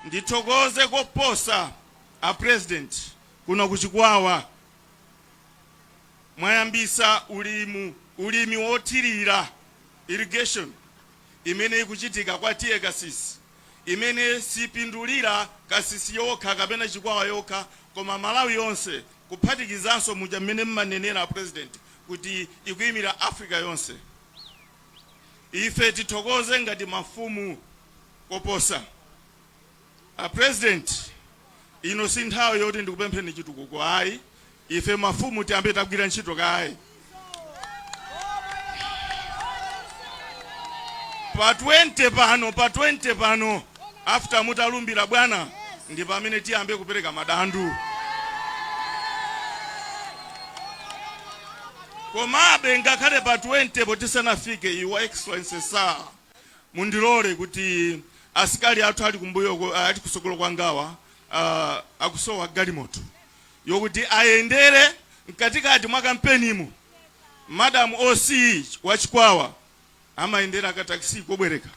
Ndithokoze koposa a President, kuno kuChikwawa mwayambisa ulimi wothirira, irrigation, imene ikuchitika kwa T/A Kasisi, imene sipindulira Kasisi yokha kapena Chikwawa yokha, koma Malawi yonse, kuphatikizanso muja mmene mmanenera a President kuti ikuyimira Africa yonse. Ife tithokoze ngati mafumu koposa. A President, ino si nthawi yoti ndikupempheni chitukuko ayi. Ife mafumu tiyambe tagwira ntchito kaye. Pa 20 pano, pa 20 pano, after mutalumbira bwana, ndi pamene tiyambe kupereka madandu. Komabe ngakhale pa 20 po tisanafike, Your Excellency sir, mundilole kuti asikali athu ali kumbuyo, ali kusogolo kwa ngawa, akusowa galimoto yokuti ayendere mkatikati mwa kampenimu. Madam OC wachikwawa amayendera katakisi kobwereka,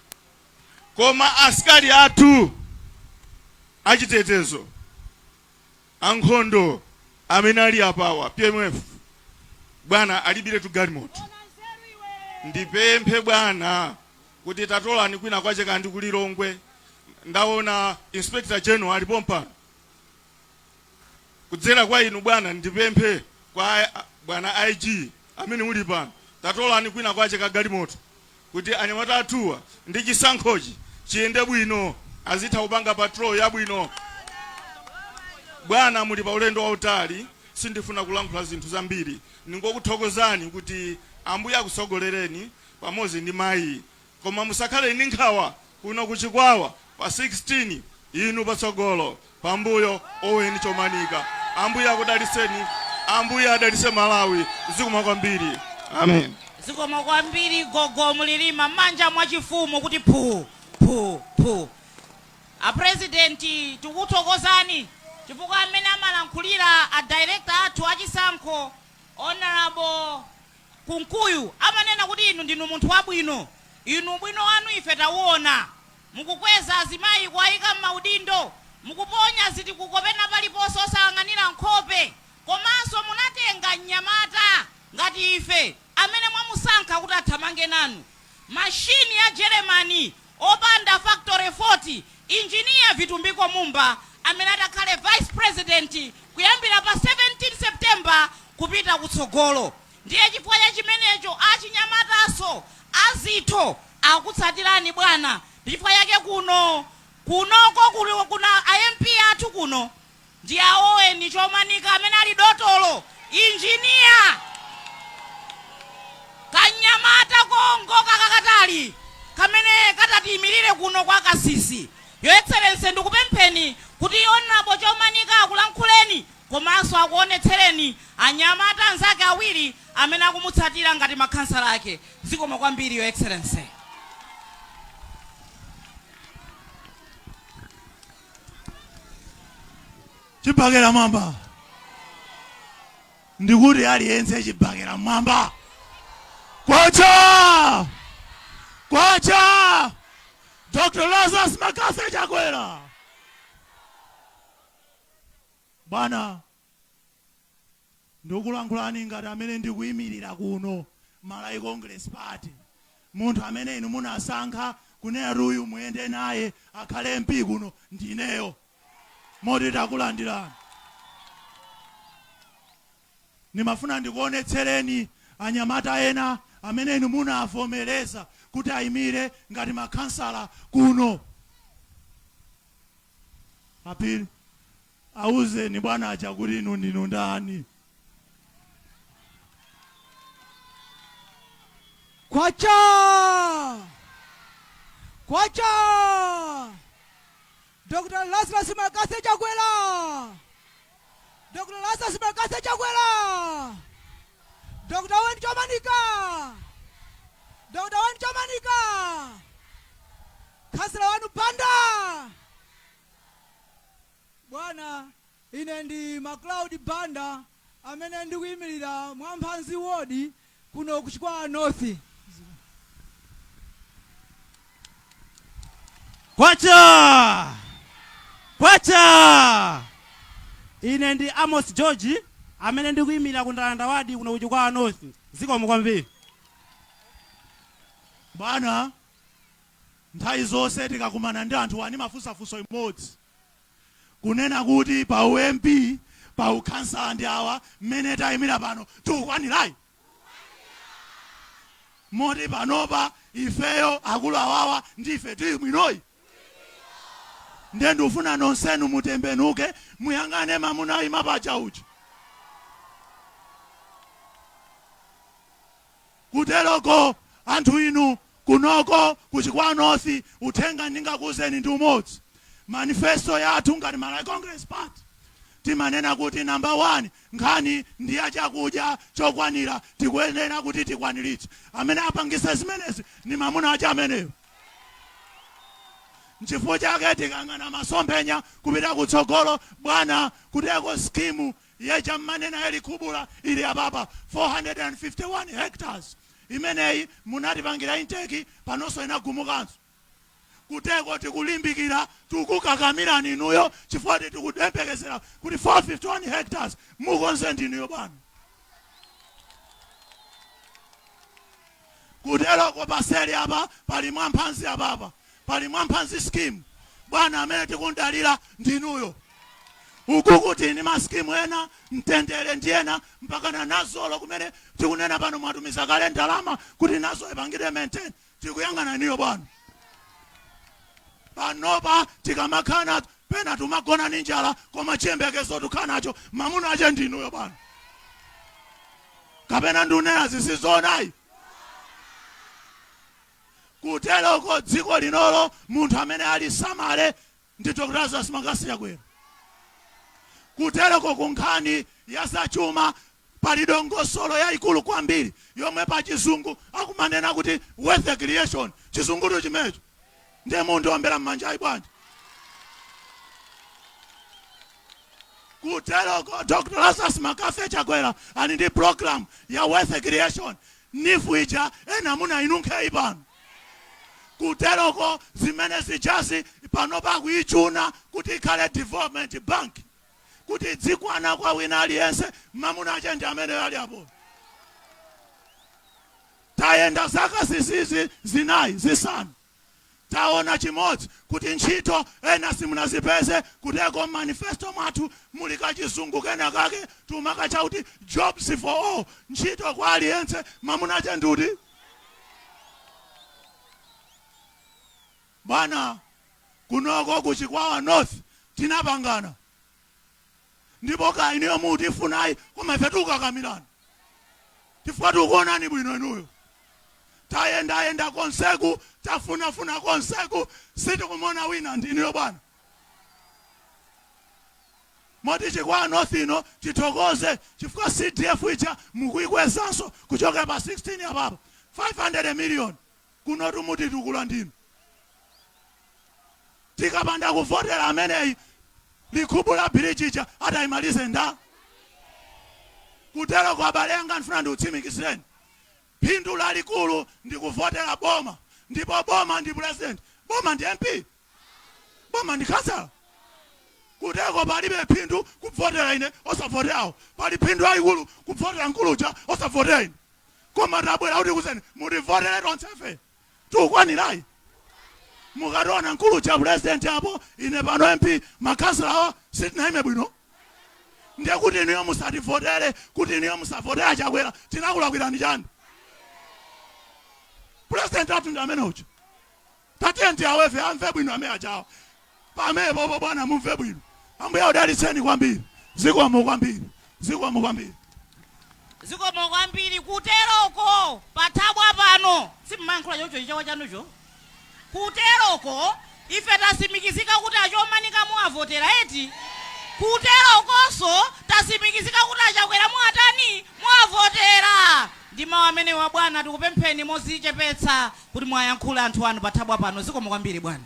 koma asikali athu achitetezo, ankhondo amene ali apawa, PMF, bwana, alibiretu galimoto. Ndipemphe bwana kuti tatolani kwina kwache kandi kuLilongwe. Ndaona Inspector General alipo mpano. Kudzera kwa inu bwana, ndipemphe kwa bwana IG amene muli pano, tatolani kwina kwache kagalimoto kuti anyamata athuwa ndi chisankhochi chiyende bwino, azitha kupanga patrol yabwino. Bwana, muli pa ulendo wautali, sindifuna kulankhula zinthu zambiri. Ningokuthokozani kuti Ambuye akusogolereni pamodzi ndi mayi, koma musakhale ndi nkhawa. Kuno kuChikwawa pa 16, inu patsogolo, pambuyo Owen Chomanika. Ambuye akudaliseni, Ambuye adalise Malawi. Zikomo kwambiri, amen. Zikomo kwambiri gogo Mulilima, m'manja mwachifumu kuti phu phu phu. Apurezidenti, tikuthokozani chifukwa amene amalankhulira a director athu achisankho, Honorable Kunkuyu, amanena kuti inu ndinu munthu wabwino. Inu ubwino wanu ife tawuona. Mukukweza azimayi kuwayika m'maudindo, mukuponya zitukuko pena paliponse osayang'anira nkhope, komanso munatenga mnyamata ngati ife amene mwamusankha kuti athamange nanu, mashini ya Germany opanda factory 40, Engineer Vitumbiko Mumba, amene atakhale Vice President kuyambira pa 17 September kupita kutsogolo. Ndiye chifukwa cha chimenecho achinyamataso azitho akutsatirani bwana. Ndi chifukwa chake kuno kunoko kuli kuna a MP athu kuno ndi a Owen Chomanika amene ali dotolo, injiniya, kanyamata kongoka kakatali kamene katatiyimirire kuno kwa Kasisi. Your Excellency, ndikupempheni kuti Honorable Chomanika akulankhuleni komanso akuonetsereni anyamata anzake awiri amene akumutsatira ngati makhansala ake. Zikomo kwambiri, Your Excellency. Chibakera mwamba! Ndikuti aliyense chibakera mwamba! Kwacha kwacha! Dr Lazarus McCarthy Chakwera, bwana, ndikulankhulani ngati amene ndikuyimirira kuno Malawi Congress Party, munthu amene inu munasankha kunena kuti uyu muyende naye akhale MP kuno ndineyo, moti takulandirani. Ndimafuna ndikuonetsereni anyamata ena amene inu munavomereza kuti ayimire ngati makhansala kuno. Apiri, auzeni bwana aja kuti inu ndinu ndani. Kwacha! Kwacha! Dr. Lazarus McCarthy Chakwera! Dr. Lazarus McCarthy Chakwera! Dr. Owen Chomanika! Dr. Owen Chomanika! Kansala wanu Banda! Bwana, ine ndi MacLeod Banda amene ndikuyimirira Mwamphanzi Ward kuno ku Chikwawa North. Kwacha! Kwacha! Ine ndi Amos George amene ndikuyimira ku Ndalanda wadi kuno kuChikwawa North. Zikomo kwambiri. Bwana, nthawi zonse tikakumana ndi anthu ani mafunsafunso imodzi, kunena kuti pa uMP, pa ukhansala ndi awa mmene tayimira pano tikukwanirai, moti panopa ifeyo akulu awawa ndife tili bwinoyi. Ndiye ndikufuna nonsenu mutembenuke, muyang'ane mamuna ayima paja uja. Kuteroko anthu inu kunoko kuChikwawa North, uthenga ndingakuuzeni ndi umodzi. Manifesto yathu ngati Malawi Congress Party timanena kuti number 1 nkhani ndi ya chakudya chokwanira, tikuyenera kuti tikwaniritse. Amene apangise zimenezi ndi mamuna aja ameneyo. Nchifukwa chake tikang'ana masomphenya kupita kutsogolo, bwana, kuteko scheme yeja mmanena yalikhubula ili apapa 451 hectares imeneyi munatipangira intake, panonso inagumukanso. Kuteko tikulimbikira, tikukakamirani inuyo chifukwa tikudembekezera kuti 451 hectares mukonze ndinuyo bwana. Kuteroko paseli apa pali mwamphanzi, apapa pali mwamphanzi scheme, bwana, amene tikundalira ndinuyo. Uku kuti ni maskimu ena mtendere ndi ena mpakana nazolo kumene tikunena pano mwatumiza kale ndalama kuti nazo ipangidwe maintain. Tikuyang'ana inuyo bwana. Panopa tikamakhala pena tumagona ni njala, koma chiyembekezo tukhala nacho mamuna ache ndinuyo bwana. Kapena ndunena zisizonayi? Kuteroko dziko linolo munthu amene ali samale ndi Dr. Lazarus McCarthy Chakwera. Kuteroko kunkhani ya zachuma pali dongosolo yayikulu kwambiri yomwe pa chizungu akumanena kuti wealth creation. Chizungutu chimenecho, ndiye munthu ombera m'manja ayi bwanji? Kuteroko Dr. Lazarus McCarthy Chakwera ali ndi program ya wealth creation, NEEF ija ena munayinunkheyi pano. Kuteroko zimene zijazi pano pakuyichuna kuti ikhale development bank kuti idzikwana kwa wina aliyense. Mamuna ache ndi amene ali apo. Tayenda zaka zizizi 4 5, taona chimodzi kuti ntchito ena simunazipeze. Kuteko manifesto mwathu muli kachizungu kena kake tumakacha kuti jobs for all, ntchito kwa aliyense. Mamuna ache nduti bwana? Kunoko kuChikwawa North tinapangana, ndipo ka inuyo mutifunayi, koma ife tikukakamirani chifukwa tikuonani bwino inuyo. Tayendayenda konseku, tafunafuna konseku, sitikumona wina, ndinuyo bwana. Moti Chikwawa North ino tithokoze chifukwa CDF ija mukuikwezanso kuchoka pa 16 apapa 500 million. Kunotu mutitukula ndinu. Tikapanda kuvotera ameneyi, Likhubula bridge ija atayimalize nda? Kutero kwa abale anga, ndifuna ndiutsimikizireni, phindu lalikulu ndi kuvotera boma, ndipo boma ndi president, boma ndi MP, boma ndi kansala. Kuteko palibe phindu kuvotera ine osavoterawo, pali phindu lalikulu kuvotera mkuluja osavotera ine. Koma tabwera kuti kuzeni mutivotere tonsefe, tikukwanirai. Mukationa mkuluja president apo, ine pano MP, makhansala awa, sitinayime bwino? Ndiye kuti inuyo musativotere, kuti inuyo musavotere Chakwera, tinakulakwirani chani? President athu ndi amene uja. Tatiye ndiawefe amve bwino amene achawa pamenepopo. Bwana, mumve bwino. Ambuye udalitseni kwambiri. Zikomo kwambiri, zikomo kwambiri. Zikomo kwambiri. Kuteroko pathabwa pano simmayankhula choncho chichewa chanucho. Kuteroko ife tasimikizika kuti achomanika muwavotera eti? Kuterokonso tasimikizika kuti aChakwera muwatani? Muwavotera. Ndi mawu amenewa bwana, tikupempheni mozichepetsa kuti mwayankhula anthu anu pathabwa pano. Zikomo kwambiri bwana.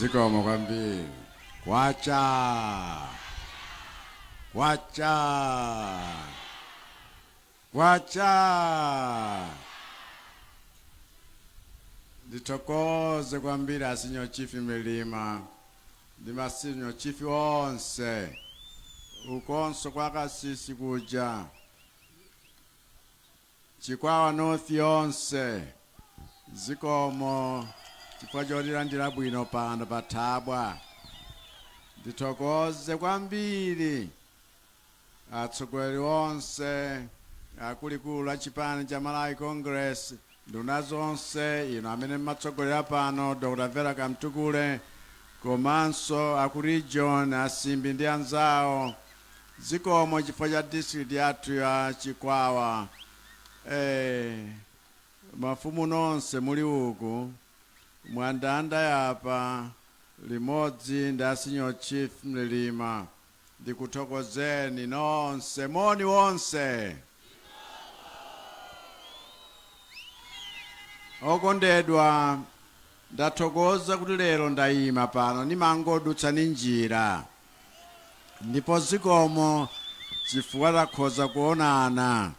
Zikomo kwambiri. Kwacha, kwacha, kwacha! Ndithokoze kwambiri a Senior Chief Mlilima ndi ma Senior Chief onse ukonso kwa Kasisi kuja, Chikwawa North yonse. Zikomo chifukwa chotilandira bwino pano pa Thabwa. Ndithokoze kwambiri atsogoleri onse akuluakulu a chipani cha Malawi Congress, nduna zonse, ino amene mmatsogolera pano, Dr Vera Kamtukule, komanso aku region asimbi ndi anzawo. Zikomo chifukwa cha district yathu ya Chikwawa. Mafumu nonse muli uku mwandanda yapa limodzi ndi a Senior Chief Mlilima, ndikuthokozeni nonse. Moni wonse. Okondedwa, ndathokoza kuti lero ndayima pano, nimangodutsa ni njira, ndipo zikomo chifukwa takhoza kuonana.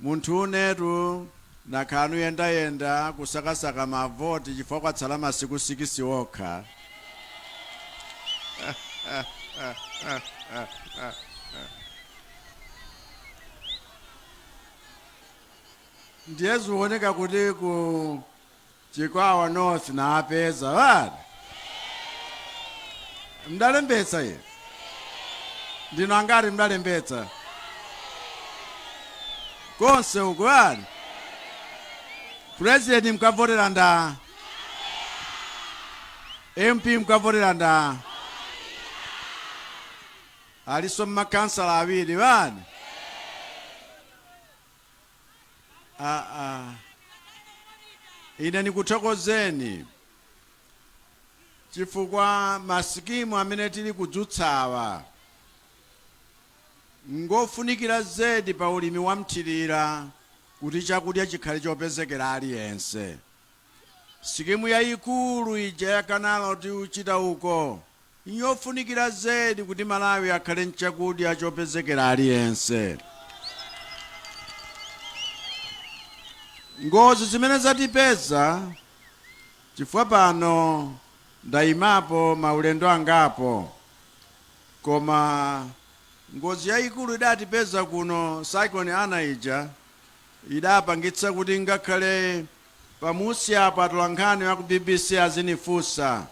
Munthu unetu nakhala nuyendayenda kusakasaka mavoti chifukwa kwatsala masiku 6 okha. Ndiye zioneka kuti ku Chikwawa North napeza vati mdalembetsa iye ndino angati mdalembetsa konse uku vati president mkavotera nda MP mkavotera nda aliso mmakansala awiri vati. Aa, ine nikuthokozeni chifukwa masikimu amene tili kudzutsawa ngofunikira zedi pa ulimi wa mthirira kuti chakudya chikhale chopezekera aliyense. Sikimu yayikulu ija ya kanalo tiuchita uko yofunikira zedi kuti Malawi akhale nchakudya chopezekera aliyense. Ngozi zimene zatipeza, chifukwa pano ndayimapo maulendo angapo, koma ngozi yayikulu idatipeza kuno, Cyclone Ana ija, idapangitsa kuti ngakhale pamusi apo atolankhani aku BBC azinifunsa,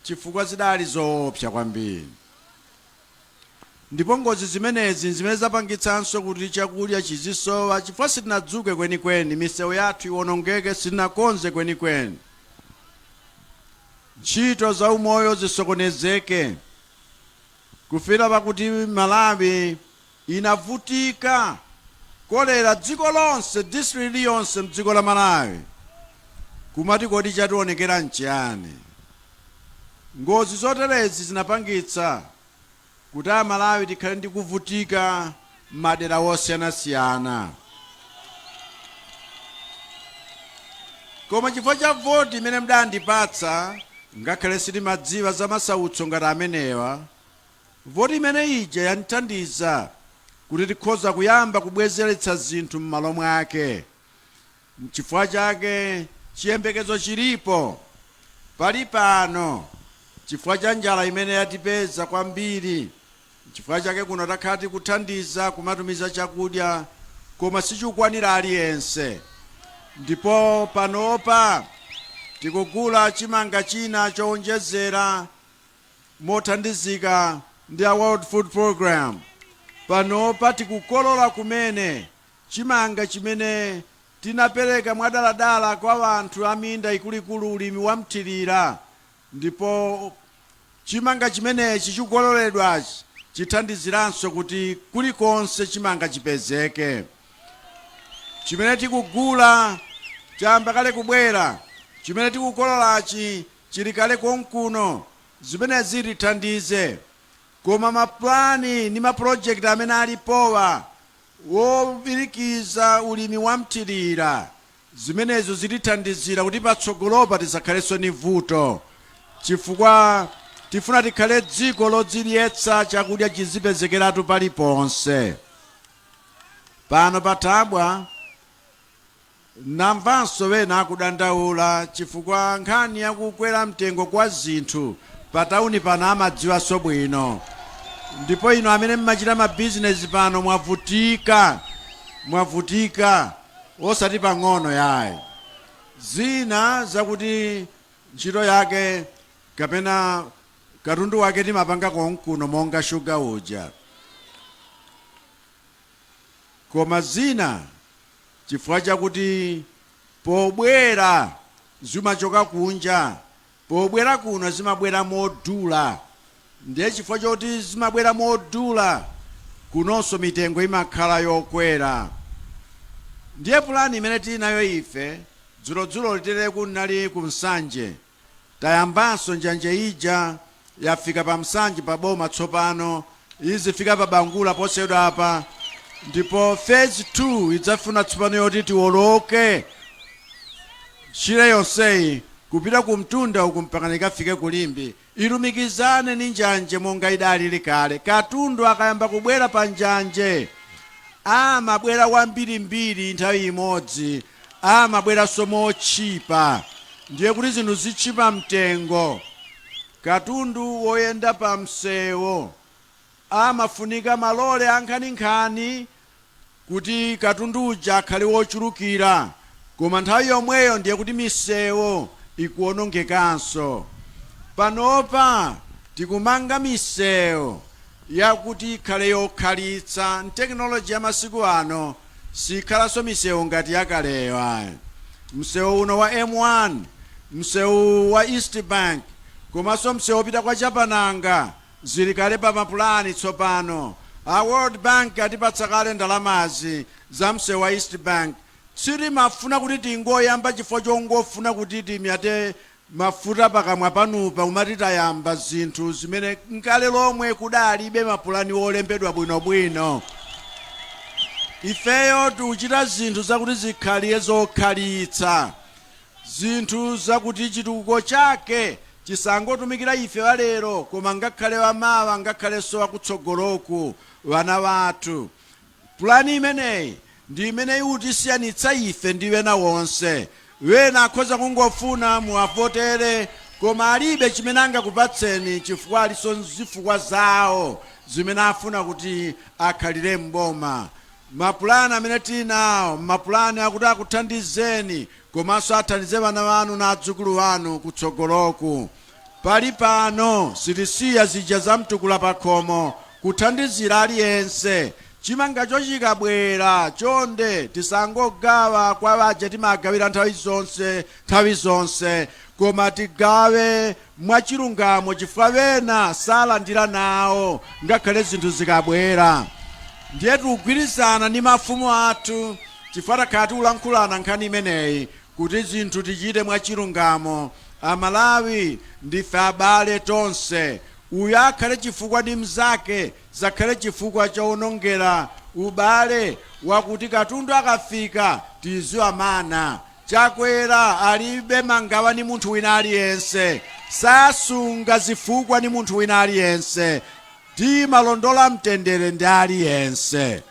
chifukwa zidali zoopsa kwambiri. Ndipo ngozi zimenezi zimene zapangitsanso kuti chakudya chizisowa, chifukwa sitinadzuke kwenikweni, misewu yathu iwonongeke, sitinakonze kwenikweni, ntchito za umoyo zisokonezeke, kufika pakuti Malawi inavutika kolera dziko lonse, district liyonse mdziko la Malawi kumati kodi chationekera nchiyani? Ngozi zoterezi zinapangitsa kuti Amalawi tikhale ndi kuvutika m'madera osiyanasiyana. Koma chifukwa cha voti imene mudandipatsa, ngakhale sitimadziwa za masautso ngati amenewa, voti imene ija yandithandiza kuti tikhoza kuyamba kubwezeretsa zinthu m'malo mwake. Nchifukwa chake chiyembekezo chilipo pali pano chifukwa cha njala imene yatipeza kwambiri. Nchifukwa chake kuno takhala tikuthandiza kumatumiza chakudya, koma sichikukwanira aliyense. Ndipo panopa tikugula chimanga china chowonjezera mothandizika ndi a World Food Program. Panopa tikukolola kumene chimanga chimene tinapereka mwadaladala kwa anthu a minda ikuluikulu, ulimi wa mthirira, ndipo chimanga chimenechi chikukololedwachi chithandiziranso kuti kulikonse chimanga chipezeke. Chimene tikugula chayamba kale kubwera, chimene tikukololachi chili kale konkuno. Zimene zitithandize, koma mapulani ndi mapulojekiti amene alipowa wopirikiza ulimi wa mthirira, zimenezo zitithandizira kuti patsogolopa tisakhalenso ni vuto. Chifukwa tifuna tikhale dziko lodzidyetsa, chakudya chizipezekeratu paliponse. Pano pathabwa namvanso wena akudandaula chifukwa nkhani yakukwera mtengo kwa zinthu pa tawuni pano amadziwanso bwino. Ndipo inu amene mmachita mabizinesi pano mwavutika, mwavutika osati pang'ono yayi. Zina zakuti ntchito yake kapena katundu wake timapanga konkuno monga shuga uja, koma zina chifukwa chakuti pobwera zimachoka kunja, pobwera kuno zimabwera modula. Ndiye chifukwa choti zimabwera modula, kunonso mitengo imakhala yokwera. Ndiye pulani imene tili nayo ife, dzulodzulo litereku nali ku Nsanje, tayambanso njanje ija, yafika pa Nsanje pa boma, tsopano izifika pa Bangula posachedwa apa, ndipo phase 2 idzafuna tsopano yoti tiwoloke Shire yonseyi kupita ku mtunda uku mpaka ikafike ku Limbe, ilumikizane ni njanje monga idalili kale. Katundu akayamba kubwera pa njanje amabwera wambirimbiri nthawi imodzi, amabweranso motchipa, ndiye kuti zinthu zitchipa mtengo. Katundu woyenda pa msewu amafunika malole ankhaninkhani kuti katundu uja akhale wochulukira, koma nthawi yomweyo ndiye kuti misewu ikuwonongekanso. Panopa tikumanga misewu yakuti ikhale yokhalitsa. Tekinoloji ya masiku ano sikhalanso misewu ngati yakaleyo ayi. Msewu uno wa M1, msewu wa East Bank, komanso msewu wopita kwa Chapananga zili kale pa mapulani. Tsopano a World Bank atipatsa kale ndalamazi za msewu wa East Bank. Sitimafuna kuti tingoyamba chifukwa chongofuna kuti timyate mafuta pakamwa panupa, umati tayamba zinthu zimene nkale lomwe kudalibe mapulani olembedwa bwinobwino. Ifeyo tikuchita zinthu zakuti zikhalire zokhalitsa, zinthu zakuti chitukuko chake chisangotumikira ife walero, koma ngakhale wamawa, ngakhalenso wakutsogoloku, vana wathu. Pulani imeneyi ndi imene ikutisiyanitsa ife ndi wena wonse. Wena akhoza kungofuna muwavotere, koma alibe chimene angakupatseni, chifukwa aliso zifukwa zawo zimene afuna kuti akhalire mboma. Mapulani amene tili nawo, mapulani akuti akuthandizeni komanso athandize vana vanu na adzukulu wanu kutsogoloku. Pali pano sitisiya zija zamtukula pakhomo kuthandizira aliyense. Chimangacho chikabwera, chonde tisangogawa kwa waja timagawira nthawi zonse nthawi zonse, koma tigawe mwachilungamo, chifukwa wena salandira nawo ngakhale zinthu zikabwera. Ndiye tikugwirizana ndi mafumu athu, chifukwa takhala tikulankhulana nkhani imeneyi kuti zinthu tichite mwachilungamo. Amalawi ndife abale tonse. Uyu akhale chifukwa ndi mnzake zakhale chifukwa chowonongera ubale wakuti katundu akafika tiziwamana. Chakwera alibe mangawa ni munthu wina aliyense, sasunga zifukwa ni munthu wina aliyense. Timalondola mtendere ndi aliyense.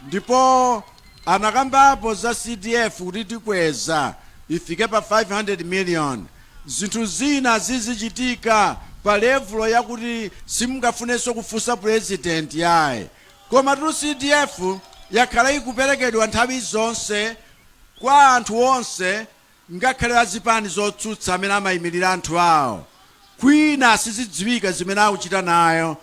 Ndipo anakambapo za CDF kuti tikweza ifike pa 500 million. Zinthu zina zizichitika pa level yakuti simungafunenso kufunsa president yayi. Koma tu CDF yakhala ikuperekedwa nthawi zonse kwa anthu onse, ngakhale azipani zotsutsa amene amayimirira anthu awo. Kwina sizidziwika zimene akuchita nayo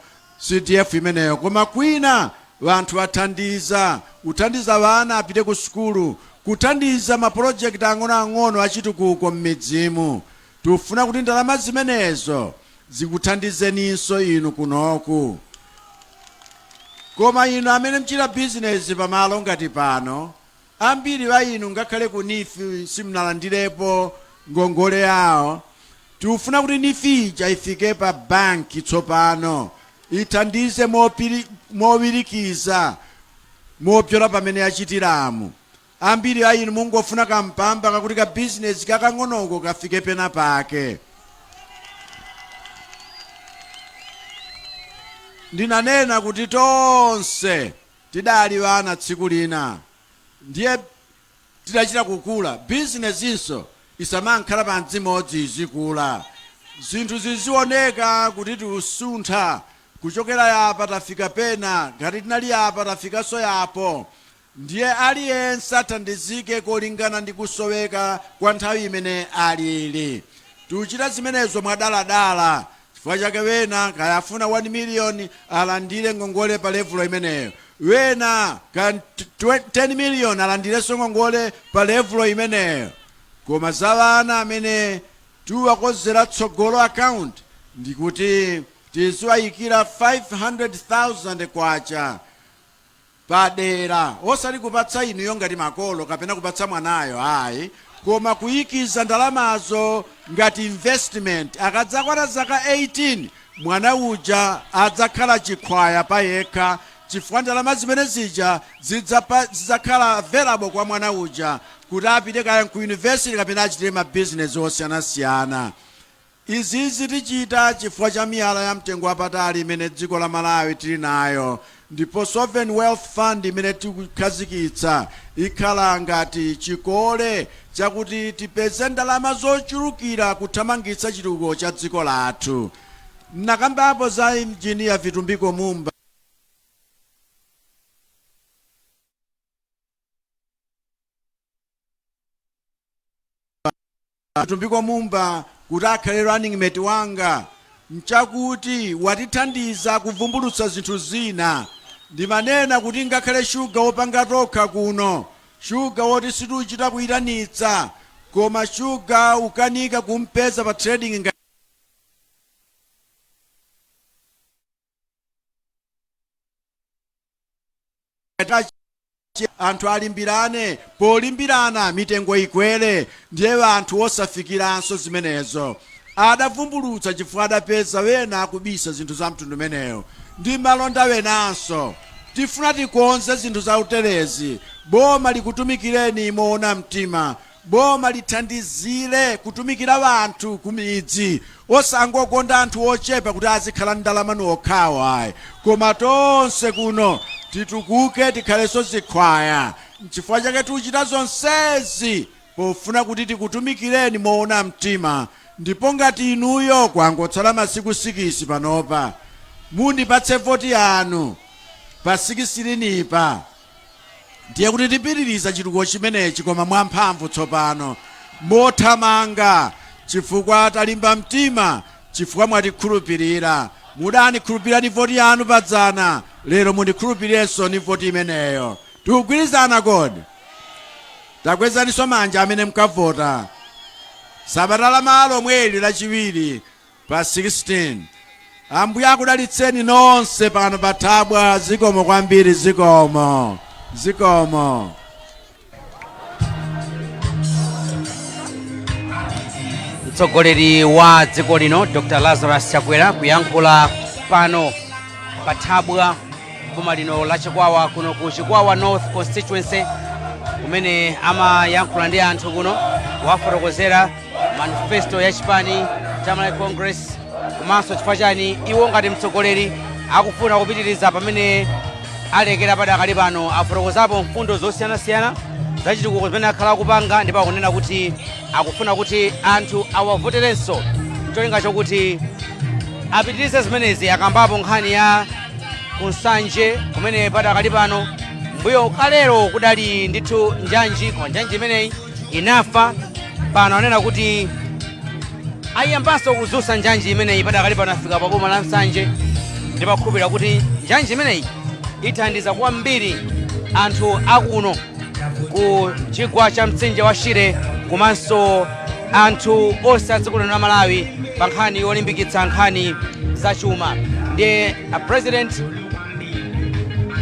CDF imeneyo, koma kwina wanthu athandiza kuthandiza vana apite ku sukulu, kuthandiza mapulojekiti ang'onoang'ono achitukuko m'midzimu. Tikufuna kuti ndalama zimenezo zikuthandizeninso inu kunoku. Koma inu amene mchita bizinesi pamalo ngati pano, ambiri wa inu ngakhale ku NEEF simunalandirepo ngongole yawo. Tikufuna kuti NEEF ija ifike pa banki tsopano, ithandize mowirikiza mopyola pamene yachitiramu. Ambiri a inu mungofuna kampamba kakuti ka bizinesi kakang'onoko kafike pena pake. Ndinanena kuti tonse tidali ana tsiku lina, ndiye tidachita kukula. Bizinesinso isamakhala pa mdzimodzi, izikula, zinthu zizioneka kuti tikusuntha kuchokera yapa tafika pena, ngati tinali apa tafikanso yapo. Ndiye aliyense athandizike kolingana ndi kusoweka kwa nthawi imene alili. Tikuchita zimenezo mwadaladala. Chifukwa chake wena kaya afuna 1 million, alandire ngongole pa level imeneyo, wena ka 10 million alandirenso ngongole pa level imeneyo. Koma za ana amene tiwakozera Tsogolo Account, ndikuti tiziwayikira 500,000 kwacha padera, osati kupatsa inuyo ngati makolo kapena kupatsa mwanayo, ayi, koma kuyikiza ndalamazo ngati investment. Akadzakwana zaka 18, mwana uja adzakhala chikhwaya pa yekha, chifukwa ndalama zimene zija zidzakhala available kwa mwana uja kuti apite kaya ku university kapena achitire mabizinesi osiyanasiyana. Izizi tichita chifukwa cha miyala ya mtengo wapatali imene dziko la Malawi tili nayo, ndipo Sovereign Wealth Fund imene tikukhazikitsa ikhala ngati chikole chakuti tipeze ndalama zochulukira kuthamangitsa chitukuko cha dziko lathu. Nakambapo za Engineer Vitumbiko Mumba. Vitumbiko Mumba kuti akhale running mate wanga nchakuti watithandiza kuvumbulutsa zinthu zina. Ndimanena kuti ngakhale shuga wopanga tokha kuno, shuga woti situchita kuyitanitsa, koma shuga ukanika kumpeza pa trading. Ngati anthu alimbirane, polimbirana mitengo ikwere, ndiye anthu osafikiranso zimenezo. Adavumbulutsa chifukwa adapeza wena akubisa zinthu za mtundu umeneyo ndi malonda wenanso. Tifuna tikonze zinthu za uterezi. Boma likutumikireni moona mtima, boma lithandizire kutumikira wanthu ku midzi, osangokonda anthu ochepa kuti azikhala ndalama okhawo, ayi, koma tonse kuno titukuke, tikhalenso zikhwaya. Nchifukwa chake tikuchita zonsezi pofuna kuti tikutumikireni moona mtima. Ndipo ngati inuyo, kwangotsala masiku 6 panopa, mundipatse voti yanu pa 16 pa, ndiye kuti tipitiriza chitukuko chimenechi, koma mwamphamvu tsopano, mothamanga, chifukwa talimba mtima, chifukwa mwatikhulupirira. Mudandikhulupirira ni voti yanu padzana, lero mundikhulupirirenso ni voti imeneyo. Tikugwirizana kodi? Takwezaninso manja amene mkavota sabata la malo mweli Lachiwiri pa 16. Ambuye akudalitseni nonse pano pa Thabwa. Zikomo kwambiri, zikomo, zikomo. Mtsogoleri wa dziko lino Dr Lazarus Chakwera kuyankhula pano pa Thabwa, boma lino la Chikwawa, kuno ku Chikwawa North Constituency, kumene amayankhula ndi anthu kuno, wafotokozera manifesto ya chipani cha Malawi Congress, komanso chifukwa chani iwo ngati mtsogoleri akufuna kupitiriza pamene alekera padakali pano. Afotokozapo mfundo zosiyanasiyana zachitukuko zimene akhala akupanga, ndipo akunena kuti akufuna kuti anthu awavoterenso cholinga chokuti apitirize zimenezi. Akambapo nkhani ya kuNsanje, kumene padakali pano, mbuyo kalero kudali ndithu njanji, koma njanji imeneyi inafa. Pano anena kuti ayambanso kudzutsa njanji imeneyi. Padakali pano afika pa boma la Nsanje, ndipo akhulupirira kuti njanji imeneyi ithandiza kwambiri anthu akuno ku chigwa cha mtsinje wa Shire, komanso anthu onse a dziko lino la Malawi pa nkhani yolimbikitsa nkhani zachuma. Ndiye a President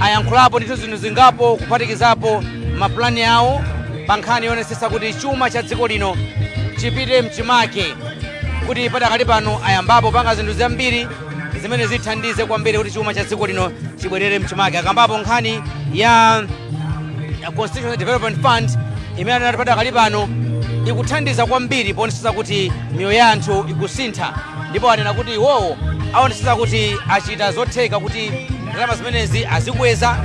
ayankhulapo ndithu zinthu zingapo, kuphatikizapo mapulani awo pa nkhani yoonetsetsa kuti chuma cha dziko lino chipite mchimake, kuti padakali pano ayambapo panga zinthu zambiri zimene zithandize kwambiri kuti chuma cha dziko lino chibwerere mchimake. Akambapo nkhani ya Constitutional Development Fund, imene anati padakali pano ikuthandiza kwambiri poonetsetsa kuti miyoyo ya anthu ikusintha, ndipo anena kuti iwowo Aonetsetsa kuti achita zotheka kuti ndalama zimenezi azikweza.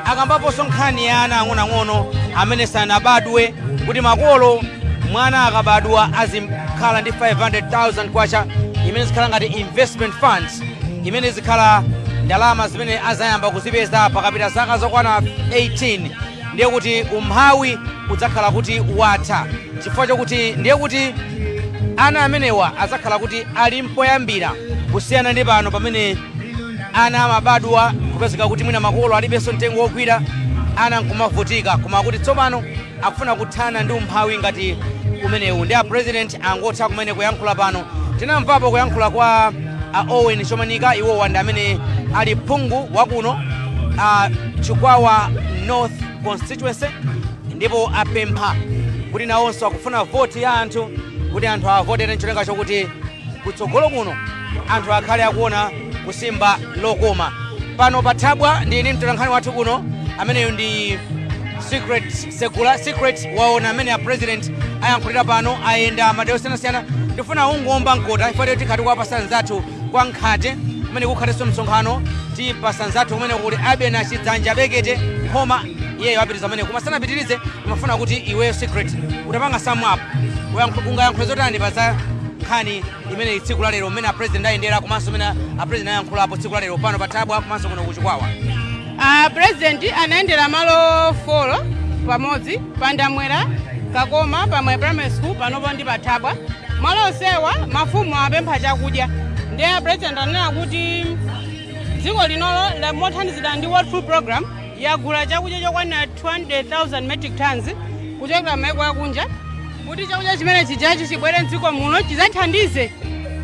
Akambaponso nkhani ya ana ang'onoang'ono amene sanabadwe, kuti makolo mwana akabadwa azikhala ndi 500,000 kwacha imene zikhala ngati investment funds, imene zikhala ndalama zimene azayamba kuzipeza pakapita zaka zokwana 18. Ndiye kuti umphawi udzakhala kuti watha, chifukwa chokuti ndiye kuti ana amenewa adzakhala kuti ali mpoyambira, kusiyana ndi pano pamene ana amabadwa kupezeka kuti mwina makolo alibenso mtengo wogwira, ana nkumavutika. Koma kuti tsopano akufuna kuthana ndi umphawi ngati umenewu. Ndi a President angotha kumene kuyankhula pano. Tinamvapo kuyankhula kwa a Owen Chomanika. Iwowa ndi amene ali phungu wakuno a Chikwawa North Constituency, ndipo apempha kuti nawonso akufuna voti ya anthu, kuti anthu avotere ncholinga chokuti kutsogolo kuno anthu akhale akuona kusimba lokoma. Pano pathabwa ndi mtolankhani wathu kuno, ameneyu ndi Secret Segula. Secret, waona amene a President ayankhulira pano, ayenda madera osiyanasiyana. Ndifuna ungomba mkota ifo tikhati kuwapasa nzathu kwa Nkhate kumene kukhalenso msonkhano. Tipasa nzathu kumene kuli Abena Chidzanja Bekete Nkhoma, iyeyo apitiriza amene. Koma sanapitirize, ndimafuna kuti iweyo Secret utapanga sum up, ungayankhule zotani pa za nkhani imene tsiku la lero mmene a President ayendera, komanso mmene a President ayankhulapo tsiku la lero pano pa Thabwa komanso kuno kuChikwawa? President anayendera malo 4 pamodzi: Pandamwera, Kakoma, Pamwe Primary School, panopo ndi Pathabwa. Malo onsewa mafumu apempha chakudya, ndiye President anena kuti dziko linolo mothandizidwa ndi World Food Program yagula chakudya chokwanira 200,000 metric tons kuchokera maiko akunja, kuti chakudya chimene chijachi chibwere mdziko muno chidzathandize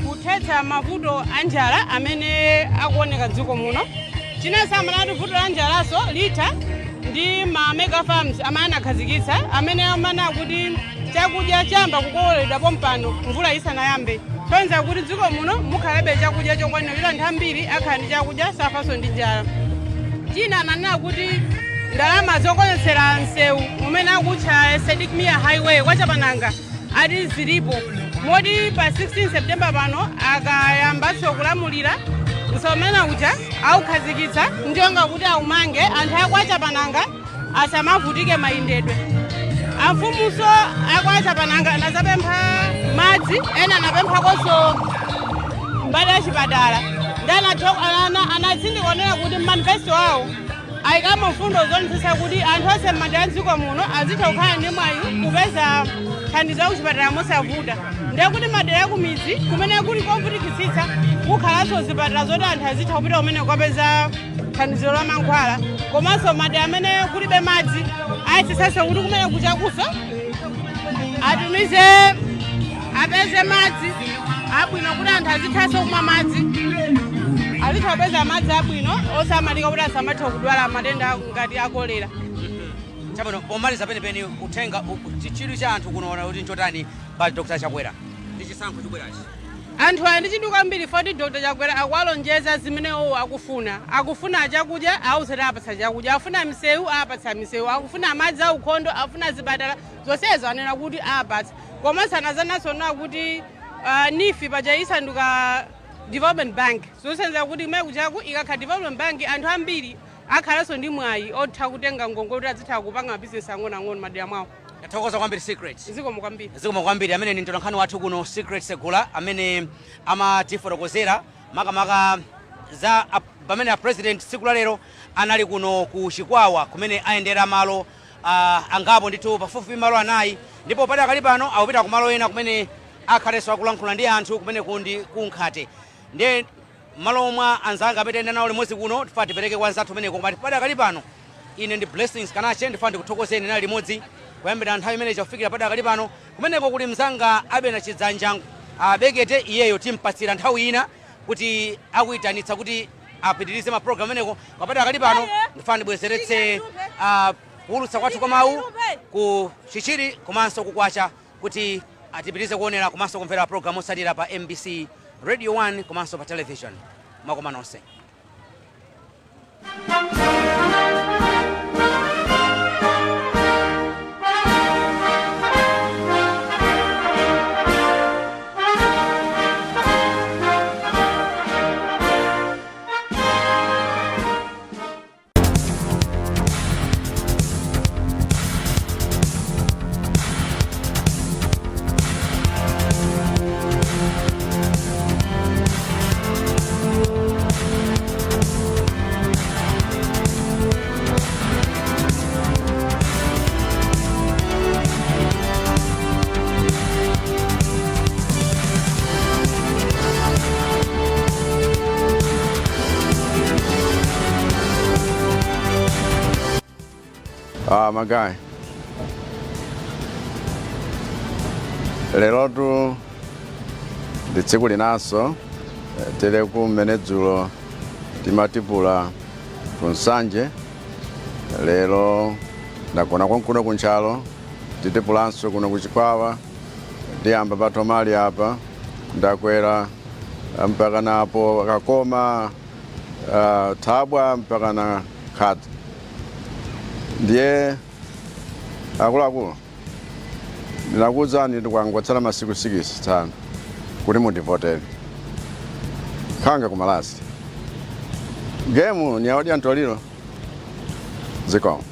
kuthetsa mavuto a njala amene akuoneka mdziko muno. Chinanso, amanati vuto la njalaso litha ndi ma mega farms amene anakhazikitsa, amene amanena kuti chakudya chayamba kukololedwa pompano mvula isanayambe, tonza kuti dziko muno mukhalebe chakudya chokwanira, kuti anthu ambiri akhala ndi chakudya, safanso ndi njala. China, ananena kuti ndalama zokonzetsera msewu umene akutcha Sidik Mia Highway kwa Chapananga ati zilipo, moti pa 16 September pano akayambanso kulamulira, msewu umene uja aukhazikitsa njonga kuti aumange, anthu akwa Chapananga asamavutike mayendedwe. Amfumuso akwa Chapananga anazapempha madzi, ena anapemphakonso mbali ya chipatala, ndi anatsindika onena kuti manifesto awo ayikamo mfundo zonetsetsa kuti anthu onse m'madera a dziko muno azitha kukhala ndi mwayi kupeza thandizo la kuchipatala mosavuta. Ndiye kuti madera akumidzi kumene kuli kovutikitsitsa kukhalanso zipatala zoti anthu azitha kupita kumene kukapeza thandizo la mankhwala. Komanso madera amene kulibe madzi ayesetsanso kuti kumene kuchakuso atumize, apeze madzi abwino kuti anthu azithanso kumwa madzi, azitha kupeza madzi abwino osamalika kuti asamathe kudwala matenda ngati akolera. Chabwino, pomaliza penipeni, uthenga chidwi cha anthu kuno kuti nchotani pa Dr Chakwera ndi chisankho chikubwerachi? Anthu ali ndi chidwi kwambiri foti Dr Chakwera akuwalonjeza zimene iwo akufuna. Akufuna chakudya, auzati apatsa chakudya. Akufuna misewu, apatsa misewu. Akufuna madzi aukhondo, akufuna zipatala, zonsezo anena kuti apatsa. Komanso anazananso nena kuti NEEF paja isanduka development bank, zosenza kuti kumene kuchaku ikakhala development bank, anthu ambiri akhalanso ndi mwayi otha kutenga ngongole kuti azitha kupanga mabizinesi ang'onoang'ono madera mwawo. Tathokoza kwambiri, Secret. Zikomo kwambiri. Zikomo kwambiri. Amene ndi mtolankhani wathu kuno, Secret Segula, amene amatifotokozera makamaka za pamene a President tsiku la lero anali kuno ku Chikwawa, kumene ayendera malo angapo ndithu, pafupifupi malo anayi, ndipo padakali pano akupita ku malo ena kumene akhalenso akulankhula ndi anthu kumene kundi kunkhate. Ndiye malo mwa anzanga amene tayenda nawo limodzi kuno, tifuna tipereke kwa anzathu kumeneko. Koma padakali pano ine ndi Blessings Kanache, ndifuna ndikuthokozeni nali limodzi kuyambira nthawi imene chakufikira padakali pano. Kumeneko kuli mzanga Abena Chidzanja Bekete, iyeyo timpatsira nthawi ina kuti akuyitanitsa kuti apitirize mapulogalamu ameneko. Koma padakali pano ndifuna ndibwezeretse kuwulutsa kwathu kwa mawu ku Chichiri komanso kukwacha, kuti atipitirize kuonera komanso kumvera programu otsatira pa MBC Radio 1 komanso pa television. Mwakoma nonse. Ah, magayi, lerotu ndi tsiku linanso tili kumene dzulo timatipula ku Nsanje, lero ndagona konkuno ku Nchalo, titipulanso kuno ku Chikwawa, ndiyamba pa Thomali apa, ndakwera mpaka napo Kakoma, Thabwa mpaka na Khadza. Ndiye akuluakulu, ndinakuwuzani ndikwangotsala masiku 6 tsano kuti mundivotere khanga kumalasi gemu ni audi antoliro zikomo.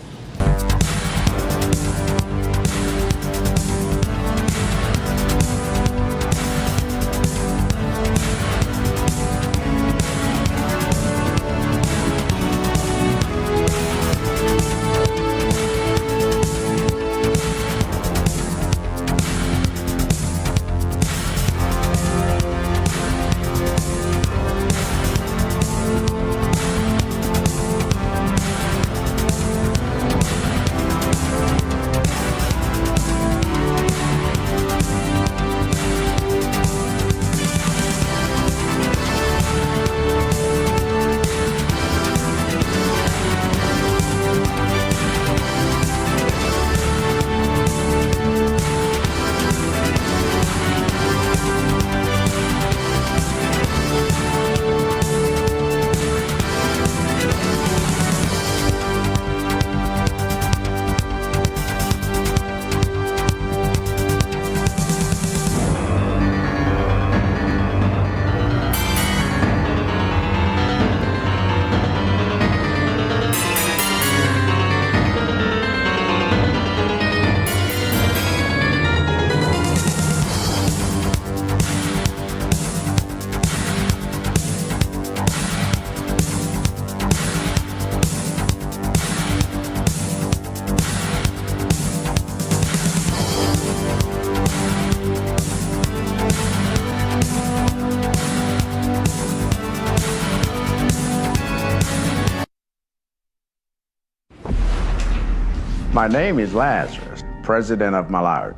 My name is Lazarus, President of Malawi.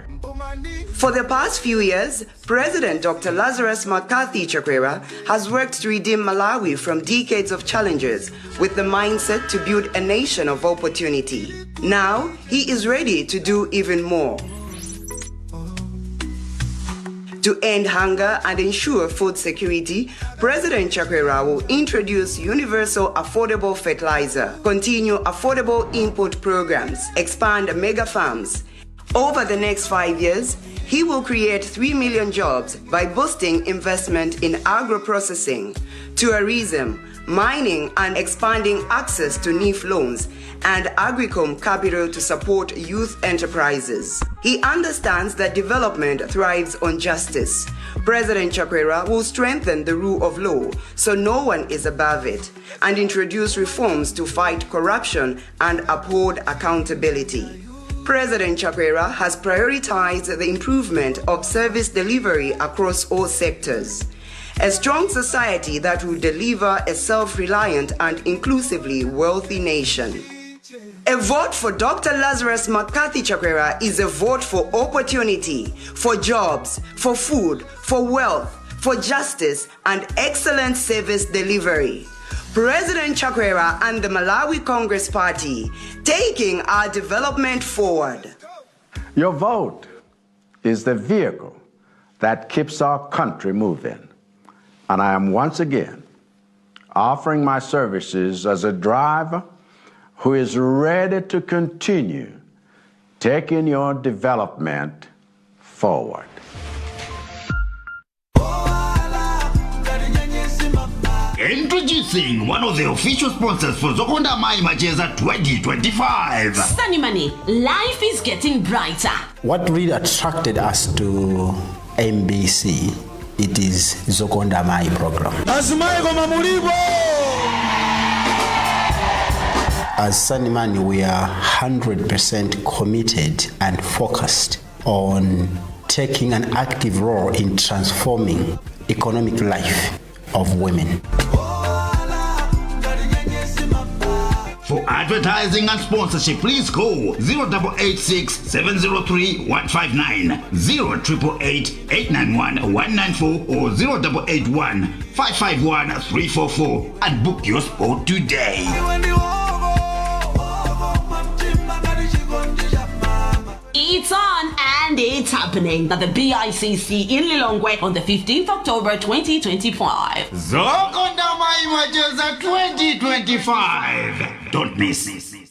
For the past few years, President Dr. Lazarus McCarthy Chakwera has worked to redeem Malawi from decades of challenges with the mindset to build a nation of opportunity. Now, he is ready to do even more. To end hunger and ensure food security, President Chakwera will introduce universal affordable fertilizer, continue affordable input programs, expand mega farms. Over the next 5 years, he will create 3 million jobs by boosting investment in agro-processing, tourism, mining, and expanding access to NEEF loans and Agricom capital to support youth enterprises. He understands that development thrives on justice. President Chakwera will strengthen the rule of law so no one is above it and introduce reforms to fight corruption and uphold accountability. President Chakwera has prioritized the improvement of service delivery across all sectors. A strong society that will deliver a self reliant and inclusively wealthy nation. A vote for Dr. Lazarus McCarthy Chakwera is a vote for opportunity, for jobs, for food, for wealth, for justice, and excellent service delivery. President Chakwera and the Malawi Congress Party, taking our development forward. Your vote is the vehicle that keeps our country moving. And I am once again offering my services as a driver who is ready to continue taking your development forward. Introducing one of the official sponsors for Zokonda Mai Macheza 2025. Sunny Money, life is getting brighter. What really attracted us to MBC, it is Zokonda Mai program. Azimayi koma mulipo? As Sunny Money, we are 100% committed and focused on taking an active role in transforming economic life of women. For advertising and sponsorship, please call 0886 703 159, 0888 891 194 or 0881 551 344 and book your spot today. It's on and it's happening at the BICC in Lilongwe on the 15th October 2025. Zokonda Mai Macheza 2025. Don't miss.